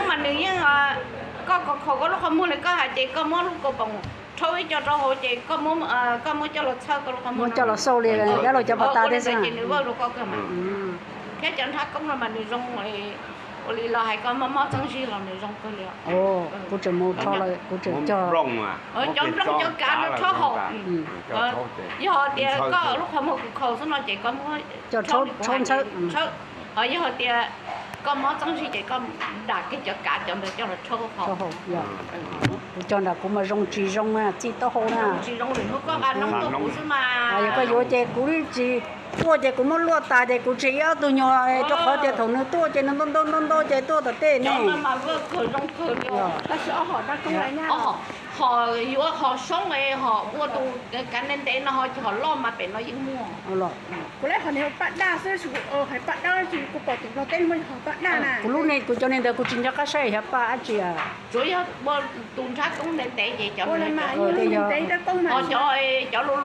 Mas nws yeej, koj khaus khaus koj lub qhov muag li koj hais ces koj muab lub kaus poom rhaub ib co rau hauv ces koj muab, koj muab coj los txhawb koj lub qhov muag, muab coj los xauj li dab laug cov pas tas tej xwb. Ces nws vawj rau koj kawg mas. Thiab cov nrhab koob no mas nws zoo, ua li los hais koj mob mob txeeb zig los nws zoo kawg li. Kuv tseem mus rho lawm, kuv tseem cog. Cov nplooj cov kav no rhaub haus. Yog tias koj lub qhov muag khaus xwb no ces koj muab coj rhaub ntxhawb. Yog tias koj mob txeeb zig ces koj dam kiag cov kav cov ntawd coj los rhaub haus. Kuv cog nram kuv mas zoo tsis zoo na, txij taub hau na. Tsis zoo lwm hnub koj nqa noob tuaj kuv xwb mas. Yog koj yuav ces kuv tsis tuaj ces kuv muab luaj tas ces kuv tseg ib ob tug nyuag, rau qhov tias thaum nws tuaj ces nws ntau ntau ntau ntau ces tuaj tom tej ne. Hom yuav hom soob, hom ua tus kav ntev ntev no ho ces hom loj mas pem no yeej muaj. Kuv lub ne kuv cov ne ntawd kuv tsis nco qab saib xyov paj dab tsi. Tsuav yog ua tus nrhab koob ntev ntev ces cov, cov